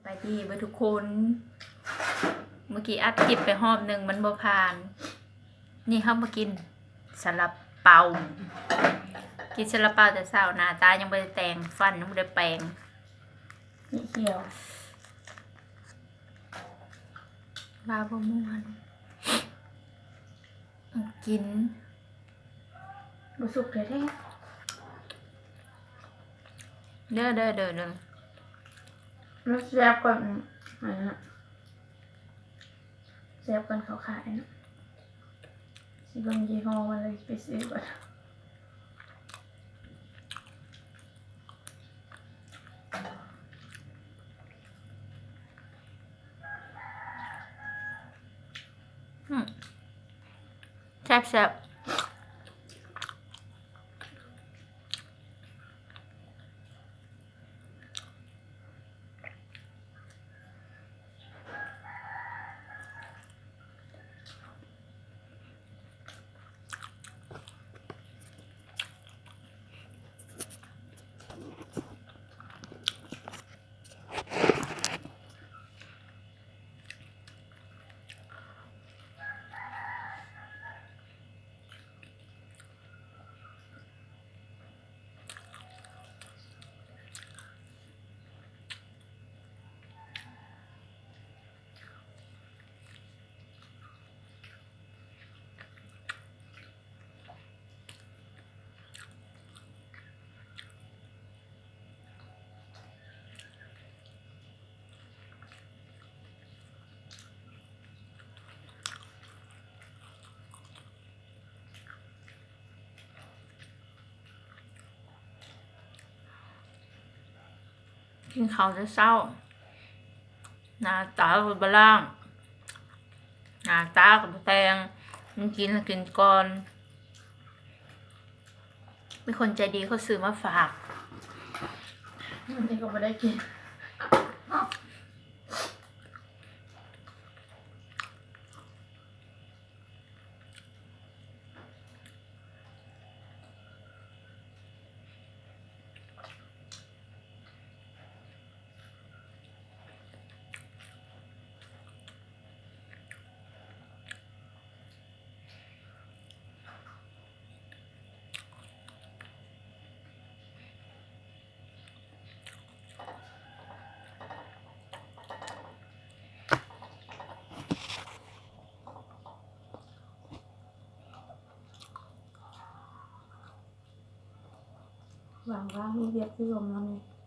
ສະບາຍດີເບິດທຸກຄົນ. ເມື່ອກີ້ອັດຄລິບໄປຮອບໜຶ່ງ ມັນບໍ່ຜ່ານ. ນີ້ເຮົາມາກິນຊາລາເປົາ. ກິນຊາລາເປົາແຕ່ເຊົ້າ, ໜ້າຕາຍັງບໍ່ໄດ້ແຕ່ງ, ຟັນຍັງບໍ່ໄດ້ແປງ. ນີ້ຂຽວ ວ່າບໍ່ມ່ວນ. ກິນ ບໍ່ສຸກແທ້ໆ ເດີ ເດີ ເດີ ເດີ. ມັນແຊບກວ່າ ອັນນັ້ນ ແຊບກວ່າເຂົາຂາຍນະ. ຊິເບິ່ງຍີ່ຫໍ້ມັນເລີຍ ຊິໄປຊື້ກ່ອນ. ອືມ ແຊບໆ. ກິນເຂົ້າແຕ່ເຊົ້າ ໜ້າຕາກໍບໍ່ລ້າງ ໜ້າຕາກໍບໍ່ແປງ ມັນກິນແລ້ວກິນກ່ອນ. ມີຄົນໃຈດີເຂົາຊື້ມາຝາກ ອັນນີ້ກໍບໍ່ໄດ້ກິນ. ວ່າງໆ ມີວຽກຄືລົມເຮົານີ້.